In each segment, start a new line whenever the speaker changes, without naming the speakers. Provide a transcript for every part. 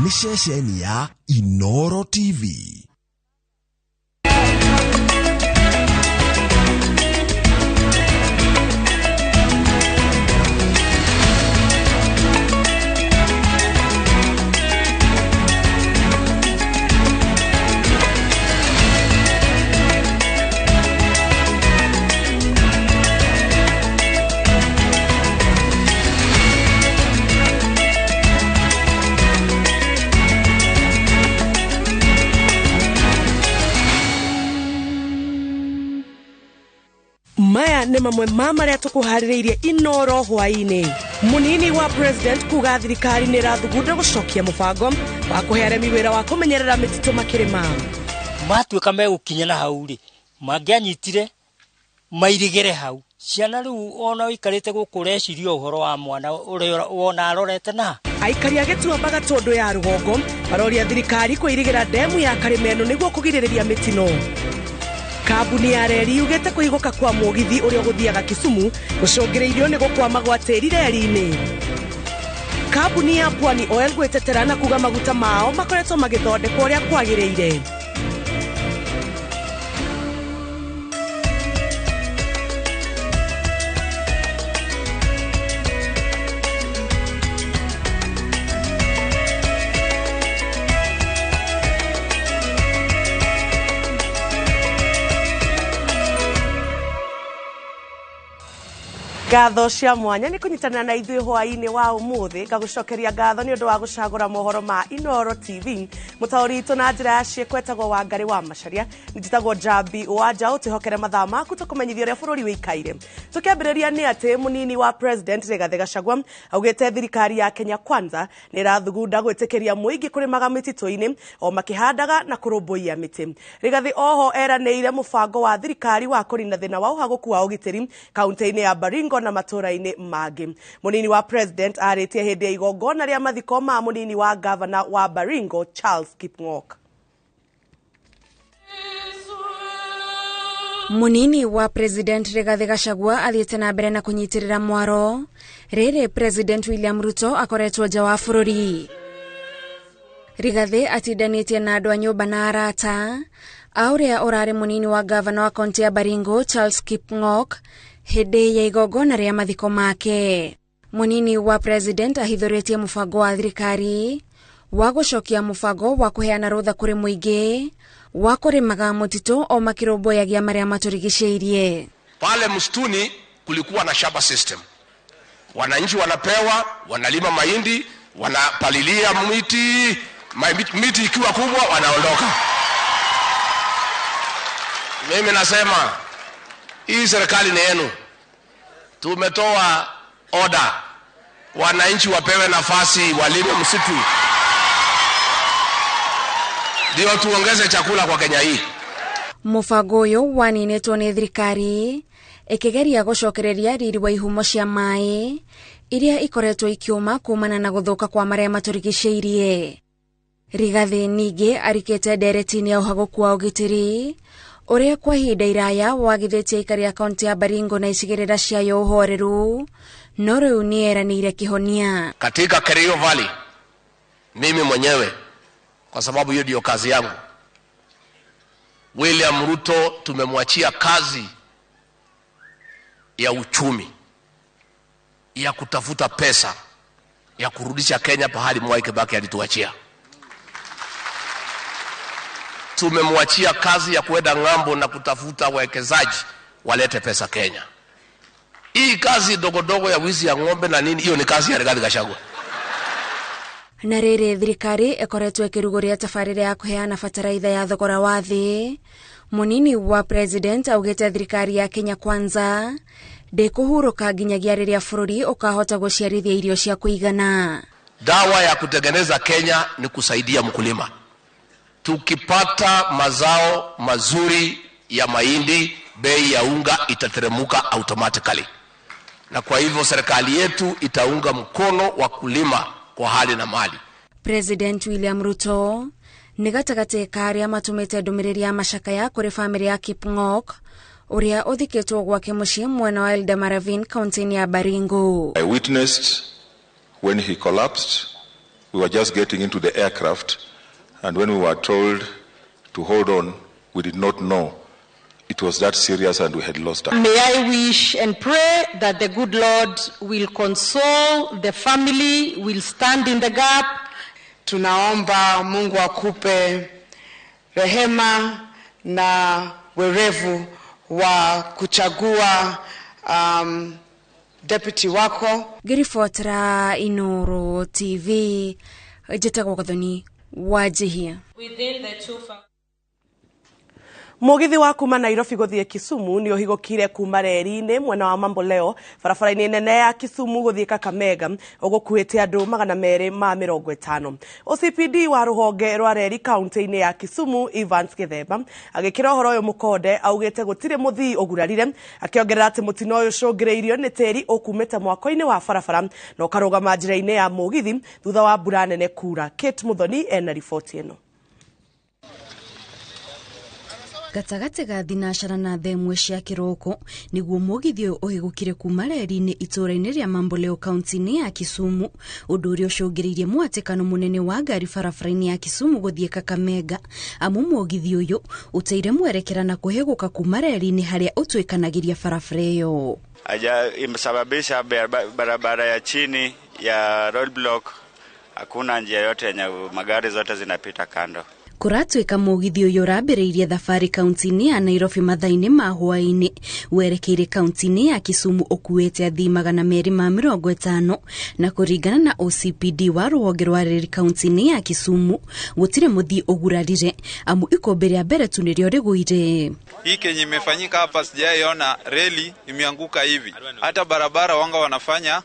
Nĩ ceceni ya Inoro TV.
Maya nĩ mamwe ma marĩa tũkũharĩrĩirie Inoro hwaĩ-inĩ. Mũnini wa president kuga thirikari nĩ ĩrathugunda gũcokia mũbango wa kũhe arĩmi wĩra wa kũmenyerera mĩtitũ makĩrĩma.
Matuĩka megũkinya na hau rĩ, mangĩanyitire mairigĩre hau. Ciana rĩu ona ũikarĩte gũkũ ũreciria ũhoro wa mwana ũrĩa wona arorete na.
Aikari a Gĩtuamba Gatũndũ ya rũgongo maroria thirikari kũirigĩra ndemu ya Karĩmeno nĩguo kũgirĩrĩria mĩtino. Kambuni ya reri yugĩte kũhingũka kwa mũgithi ũrĩa ũgũthiaga Kisumu gũcũngĩrĩirio nĩ gũkwama gwa tĩri reri-inĩ. Kambuni ya Pwani Oil gwĩtetera na kuga maguta mao makoretwo magĩthondekwo ũrĩa kwagĩrĩire. Ngatho cia mwanya nĩ kũnyitanĩra na ithuĩ hwaĩ-inĩ wa ũmũthĩ. Ngagũcokeria ngatho nĩ ũndũ wa gũcagũra mohoro ma Inoro TV. Mũtaũri witũ na njĩra ya ciĩko etagwo Wangarĩ wa Macharia. Njĩtagwo Njambi wa Njaũ. Twĩhokere mathaa maku tũkũmenyithia ũrĩa bũrũri wĩikaire. Tũkĩambĩrĩria nĩ atĩ mũnini wa president Rigathĩ Gachagua augĩte thirikari ya Kenya Kwanza nĩ ĩrathugunda gwĩtĩkĩria mũingĩ kũrĩmaga mĩtitũ-inĩ o makĩhandaga na kũrũmbũiya mĩtĩ. Rigathĩ oho eranĩire mũbango wa thirikari wa kũnina thĩna wa ũhagũku wa ũgitĩri kaunti-inĩ ya Baringo na matũũra-inĩ mangĩ. Mũnini wa president arĩtie hĩndĩ ya igongona rĩa mathiko ma mũnini wa gavana wa Baringo Charles Kipng'ok.
Munini wa President Rigathi Gachagua athiĩte na mbere na kũnyitĩrĩra mwaro rĩrĩ President William Ruto akoretwo nja wa bũrũri. Rigathi atindanĩtie na andũ a nyũmba na arata a ũrĩa ũrarĩ mũnini wa gavana wa kaunti ya Baringo Charles Kipng'ok hĩndĩ ya igongona rĩa mathiko make. Mũnini wa President ahithũrĩtie mũbango wa thirikari wa gũcokia mũbango wa kũheana rũtha kũrĩ mũingĩ wa kũrĩmaga mũtitũ o makĩrũmbũyagia marĩa matũrigicĩirie.
Pale msituni kulikuwa na shamba system. Wananchi wanapewa, wanalima mahindi, wanapalilia miti, miti ikiwa kubwa wanaondoka. Mimi nasema hii serikali ni yenu. Tumetoa order wananchi wapewe nafasi walime msitu, ndio tuongeze chakula kwa Kenya hii.
Mũbango ũyũ waninĩtwo nĩ thirikari ĩkĩgeria gũcokereria riri wa ihumo cia maĩ iria ikoretwo ikiuma kumana na gũthũka kwa marĩa matũrigicĩirie. Rigathi ningĩ arikĩte ndereti-inĩ ya ũhagũku wa ũgitĩri ũrĩa kwa ihinda iraya wagithĩtie aikari a kaunti ya Baringo na icigĩrĩra ciayo ũhoreru, no rĩu nĩ eranĩire kĩhonia.
Katika Kerio Valley mimi mwenyewe, kwa sababu hiyo ndio kazi yangu, William Ruto tumemwachia kazi ya uchumi, ya kutafuta pesa, ya kurudisha Kenya pahali Mwai Kibaki alituachia. Tumemwachia kazi ya kuenda ng'ambo na kutafuta wawekezaji walete pesa Kenya. Hii kazi dogodogo ya wizi ya ng'ombe na nini, hiyo ni kazi ya Rigathi Gachagua.
Na rĩrĩ thirikari ĩkoretwo ĩkĩrugũria tabarĩra ya kũheana bataraitha ya thogora wa thĩ. Mũnini wa president augĩte thirikari ya Kenya Kwanza ndĩkũhurũka nginyagia rĩrĩa bũrũri ũkahota gũciarithia irio cia kũigana.
Dawa ya kutengeneza Kenya ni kusaidia mkulima. Tukipata mazao mazuri ya mahindi, bei ya unga itateremuka automatically. Na kwa hivyo serikali yetu itaunga mkono wakulima kwa hali na mali.
President William Ruto nĩ gatagatĩ ka arĩa matũmĩte ndũmĩrĩri ya macakaya kũrĩ bamĩrĩ ya Kipng'ok ũrĩa ũthikĩtwo gwake mũciĩ mwena wa Eldama Ravine kaunti-inĩ ya Baringo.
I witnessed when he collapsed We were just getting into the aircraft, and when we were told to hold on, we did not know it was that serious and we had lost her.
May I wish and pray that the good Lord will console the family, will stand in the gap.
Tunaomba Mungu akupe rehema na werevu wa kuchagua deputy wako.
Ngĩribotera Inooro TV, njĩtagwo Gathoni Wanjihia.
Mũgithi wa kuma Nairobi gũthiĩ Kisumu nĩ ũhigũkire kuma reri-inĩ mwena wa Mamboleo barabara-inĩ nene ya Kisumu gũthiĩ Kakamega, ũgũkuĩte andũ 250. OCPD wa rũhonge rwa reri kaunti-inĩ ya Kisumu Evans Githemba agĩkĩra ũhoro ũyũ mũkonde augĩte gũtirĩ mũthii ũgurarire, akĩongerera atĩ mũtino ũyũ ũcũngĩrĩirio nĩ tĩri ũkumĩte mwako-inĩ wa barabara na ũkarũgama njĩra-inĩ ya mũgithi thutha wa mbura nene kura. Kate Muthoni ena riboti ĩno.
Gatagatĩ ga thinacara na thaa ĩmwe cia kĩroko nĩguo mũgithi ũyũ ũhĩgũkire kuma reri-inĩ itũũra-inĩ rĩa Mamboleo kaunti-inĩ ya Kisumu, ũndũ ũrĩa ũcũngĩrĩirie mũhatĩkano mũnene wa ngari barabara-inĩ ya Kisumu gũthiĩ Kakamega, amu mũgithi ũyũ ũteire mwerekera na kũhĩgũka kuma reri-inĩ harĩa ũtuĩkanagĩria barabara ĩyo.
Imesababisha barabara ya chini ya roadblock, hakuna njia yote yenye magari zote zinapita kando.
Kũratuĩka mũgithi ũyũ ũrambĩrĩirie thabarĩ kaunti-inĩ ya Nairobi mathaa-inĩ ma hwaĩ-inĩ werekeire kaunti-inĩ ya Kisumu ũkuĩte athii 250, na kũringana na OCPD wa rũhonge rwa reri kaunti-inĩ ya Kisumu gũtirĩ mũthii ũgurarire, amu ikũmbĩ rĩa mbere tu nĩrĩo rĩgũire.
Hii kenye imefanyika hapa sijaiona reli imeanguka hivi, hata barabara wanga wanafanya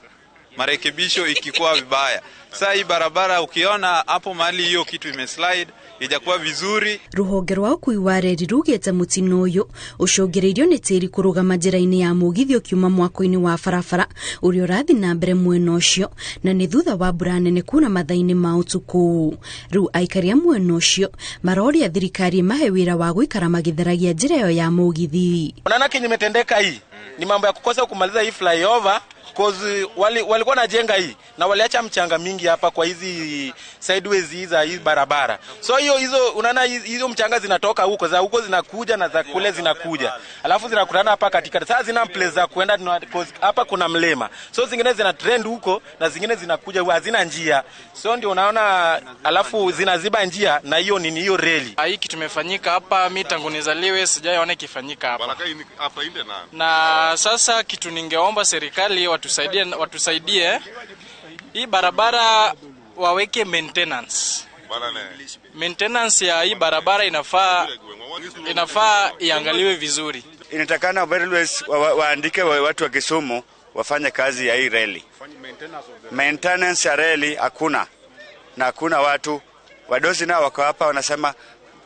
marekebisho ikikuwa vibaya. Sasa hii barabara ukiona hapo mahali hiyo kitu imeslide ijakuwa vizuri.
Ruhonge rwa ũkui wa reri rugĩte mũtino ũyũ ũcũngĩrĩirio nĩ tĩri kũrũgama njĩra-inĩ ya mũgithi ũkiuma mwako-inĩ wa barabara ũrĩa ũrathiĩ na mbere mwena ũcio, na nĩ thutha wa mbura nene kuura mathaa-inĩ ma ũtukũ. Rĩu aikari a mwena ũcio maroria thirikari ĩmahe wĩra wa gũikara magĩtheragia njĩra ĩyo ya mũgithi.
Unaona kenye imetendeka hii ni mambo ya kukosa kumaliza hii flyover, cause walikuwa wanajenga hii na waliacha mchanga mingi hapa kwa hizi sideways hizi za hii barabara. So hiyo hizo unaona hizo mchanga zinatoka huko za huko zinakuja na za kule zinakuja, alafu zinakutana hapa katikati. Sasa zina place za kuenda cause hapa kuna mlima, so zingine zina trend huko na zingine zinakuja hazina njia, so ndio unaona alafu zinaziba njia na hiyo nini hiyo reli.
Hii kitu tumefanyika hapa, mimi tangu nizaliwe sijaona ikifanyika hapa. Na sasa kitu ningeomba serikali watusaidie hii barabara waweke maintenance. Maintenance ya hii barabara inafaa iangaliwe vizuri.
Inatakana railways waandike watu wa Kisumu wafanye kazi ya hii reli. Maintenance ya reli hakuna, na hakuna watu wadosi nao wako hapa wanasema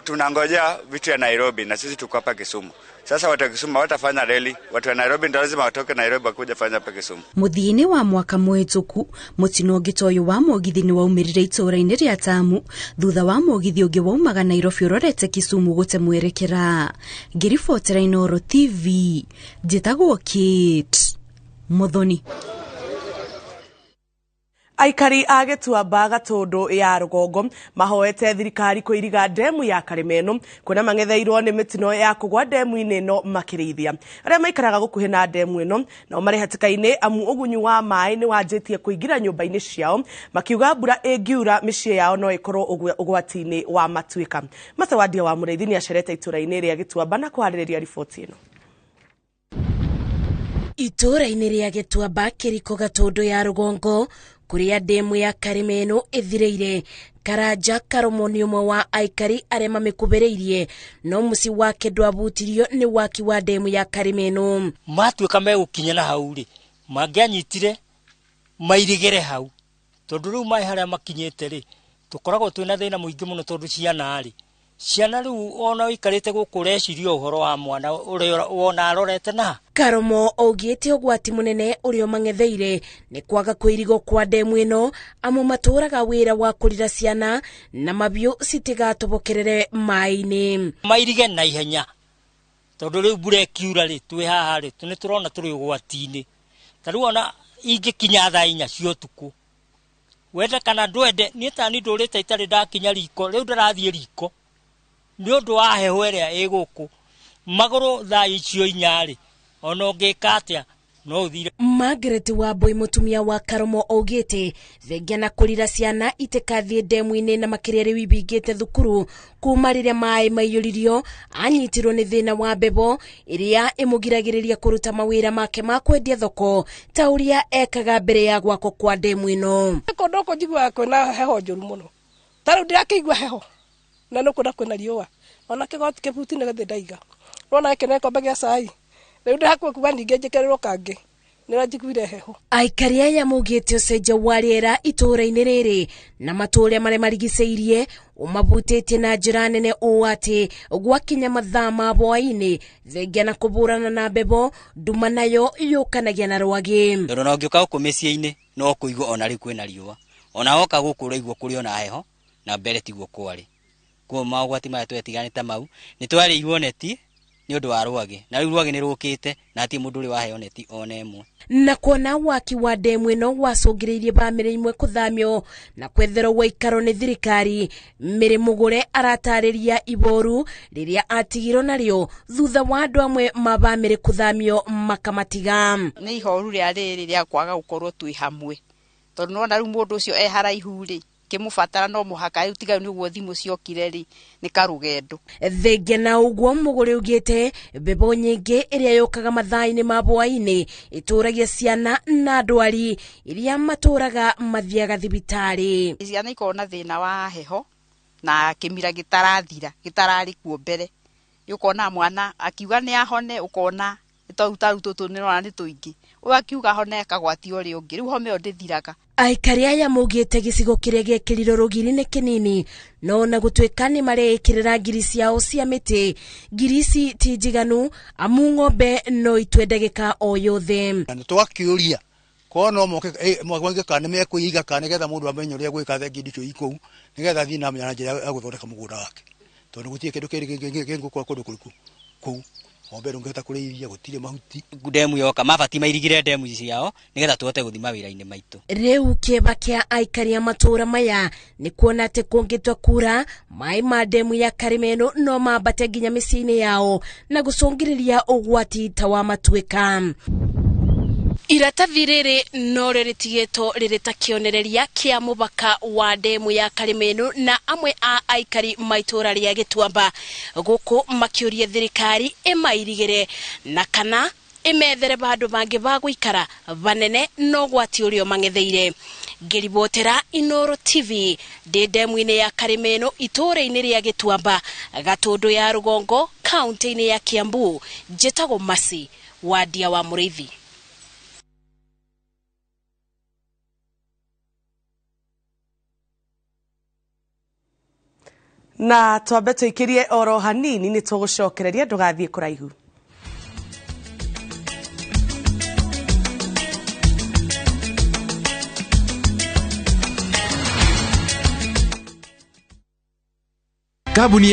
tunangoja vitu ya Nairobi na sisi tuko hapa Kisumu. Sasa watu wa Kisumu watafanya reli, watu wa Nairobi ndio lazima watoke Nairobi wakuja fanya hapa Kisumu.
Mũthia-inĩ wa mwaka mũhĩtũku mũtino ũngĩ ta ũyũ wa mũgithi nĩ waumĩrire itũũra-inĩ rĩa Tamu thutha wa mũgithi ũngĩ waumaga Nairobi ũrorete Kisumu gũte mwerekera. Ngĩribotera Inooro TV, njĩtagwo Kate Muthoni.
Aikari a Gĩtuamba Gatũndũ ya rũgongo mahoete thirikari kũiriga ndemu ya Karĩma ĩno kuona mang'etheirwo nĩ mĩtino ya kũgwa ndemu-inĩ ĩno makĩrĩithia. Arĩa maikaraga gũkuhĩ na ndemu ĩno nao marĩ hatĩka-inĩ amu ũgunyu wa maĩ nĩ wanjĩtie kũingĩra nyũmba-inĩ ciao, makiuga mbura ĩngiura mĩciĩ yao no ĩkorwo ũgwati-inĩ wa matuĩka. Macewandia wa Mũrĩithi nĩ acerete itũũra-inĩ rĩa Gĩtuamba na kũharĩrĩria riboti ĩno.
Itũũra-inĩ rĩa Gĩtuamba kĩriko Gatũndũ ya rũgongo kũrĩa ndemu ya Karĩma ĩno ĩthirĩire, Karanja Karomo nĩ ũmwe wa aikari arĩa mamĩkubĩrĩirie, no mũciĩ wake ndwabutirio nĩ waki wa ndemu ya Karĩma ĩno.
Matuĩka megũkinya na hau rĩ, mangĩanyitire mairigĩre hau, tondũ rĩu maĩ harĩa makinyĩte rĩ, tũkoragwo twĩna thĩna mũingĩ mũno tondũ ciana rĩ, ciana rĩu ona ũikarĩte gũkũ ũreciria ũhoro wa mwana ũrĩa wona arorete na.
Karomo augĩte ũgwati mũnene ũrĩa mang'etheire nĩ kwaga kũirigwo kwa ndemu ĩno, amu matũraga wĩra wa kũrira ciana na mabiũ citigatobokerere maĩ-inĩ.
Mairige na ihenya tondũ rĩu mbura ĩkiura rĩ, twĩ haha rĩ, nĩ tũrona tũrĩ ũgwati-inĩ. Ta rĩu ona ingĩkinya thaa inya cia ũtukũ Wende kana ndwende, niĩ tani ndũrĩte itarĩ ndakinya riko, rĩu ndĩrathiĩ riko nĩ ũndũ wa heho ĩrĩa ĩ gũkũ. Magũrũ thaa icio inya-rĩ, ona ũngĩka atĩa no ũthire.
Margaret Wambui mũtumia wa Karomo augĩte thengia na kũrira ciana itikathiĩ ndemu-inĩ na makĩria rĩu ibingĩte thukuru kuma rĩrĩa maĩ maiyũririo, anyitirwo nĩ thĩna wa mbebo ĩrĩa ĩmũgiragĩrĩria kũruta mawĩra make ma kwendia thoko ta ũrĩa ekaga mbere ya gwakwo kwa ndemu ĩno.
Kũndũ gũkũ njiguaga kwĩna heho njũru mũno, ta rĩu ndĩrakĩigua heho na nĩ kũndũ kwĩna riũa, ona kĩgoti kĩbuti nĩ gĩthĩ ndaiga, nĩwona gĩkĩ nĩ gĩkombe gĩa cai, rĩu ndĩhakuhĩ kuga ningĩ njĩkĩrĩrwo kangĩ nĩrĩo njiguire heho.
Aikari aya maugĩte ũcenjia wa rĩera itũũra-inĩ rĩrĩ na matũũra marĩa marigicĩirie ũmabutĩtie na njĩra nene ũũ atĩ gwakinya mathaa ma hwaĩ-inĩ thengia na kũbũrana na mbebo, nduma nayo yũkanagia na rwagĩ.
Tondũ ona ũngĩũka gũkũ mĩciĩ-inĩ no kũigua ona rĩu kwĩna riũa, ona woka gũkũ ũraigua kũrĩ ona heho na mbere tiguo kwarĩ. Koguo maũgwati maya twetiganĩte mau nĩ twarĩirwo neti nĩ ũndũ wa rwagĩ, na rĩu rwagĩ nĩ rũkĩte na hatirĩ mũndũ ũrĩ waheo neti ona ĩmwe.
Na kuona waki wa ndemu ĩno wacũngĩrĩirie bamĩrĩ imwe kũthamio na kwetherwo waikaro nĩ thirikari, Mary Mũgũre aratarĩria iboru rĩrĩa atigirwo narĩo thutha wa andũ amwe ma bamĩrĩ kũthamio makamatiga.
Nĩ ihoru rĩa rĩrĩ rĩa kwaga gũkorwo twĩ hamwe, tondũ nĩwona rĩu mũndũ ũcio e haraihu rĩ, kĩmũbatara no mũhaka rĩu tiga nĩguo thimũ ciokire rĩ, nĩ karũgendo.
Thengia na ũguo Mũgũre augĩte mbebo nyingĩ ĩrĩa yũkaga mathaa-inĩ ma hwaĩ-inĩ ĩtũragia ciana na ndwari iria matũraga mathiaga thibitarĩ.
Ciana ikoragwo na thĩna wa heho na kĩmira gĩtarathira, gĩtararĩ kuo mbere. Ũkona mwana akiuga nĩ ahone, ũkona tau tau tũtũ nĩ nĩ tũingĩ, ũyũ akiuga hone akagwatia ũrĩa ũngĩ, rĩu homa ĩyo ndĩthiraga.
Aikari aya maugĩte gĩcigo kĩrĩa gĩekĩrirwo rũgiri nĩ kĩnini, no ona gũtuĩka nĩ mareĩkĩrĩra ngiri ciao cia mĩtĩ, ngiri ici ti njiganu amu ng'ombe no itue ndagĩka o yothe.
Na tũgakĩũria korwo no moke moige kana nĩ mekũiga kana nĩgetha mũndũ amenye ũrĩa gwĩka thengia indo icio ikũu, nĩgetha athiĩ na njĩra ya gũthondeka mũgũnda wake, tondũ gũtirĩ kĩndũ kĩngĩ kĩngĩkũra kũndũ kũriku kũu. Ng'ombe ndũngĩhota kũrĩithia, gũtirĩ mahuti.
Ndemu yoka mabati mairigire ndemu ciao nĩgetha tũhote gũthiĩ mawĩra-inĩ maitũ.
Rĩu kĩeba kĩa aikari a matũũra maya nĩ kuona atĩ kũngĩtua kura maĩ ma ndemu ya Karĩma ĩno no mambate nginya mĩciĩ-inĩ yao na gũcũngĩrĩria ũgwati ta wa matuĩka. Iratathi rĩrĩ no rĩo rĩtigĩtwo rĩrĩ ta kĩonereria kĩa mũbaka wa ndemu ya Karĩma ĩno na amwe a aikari ma itũũra rĩa Gĩtuamba gũkũ makĩũria thirikari ĩmairigĩre na kana ĩmethere bandũ bangĩ ba gũikara banene no ũgwati ũrĩa ũmang'etheire. Ngĩribotera Inooro TV ndĩ ndemu-inĩ ya Karĩma ĩno itũũra-inĩ rĩa Gĩtuamba, Gatũndũ ya Rũgongo, kaũntĩ-inĩ ya Kiambu, njĩtagwo Mercy Wandia wa Mũrĩithi.
Na twambe tũikĩrie oro hanini nĩ tũgũcokereria, ndũgathiĩ kũraihu.
Kambuni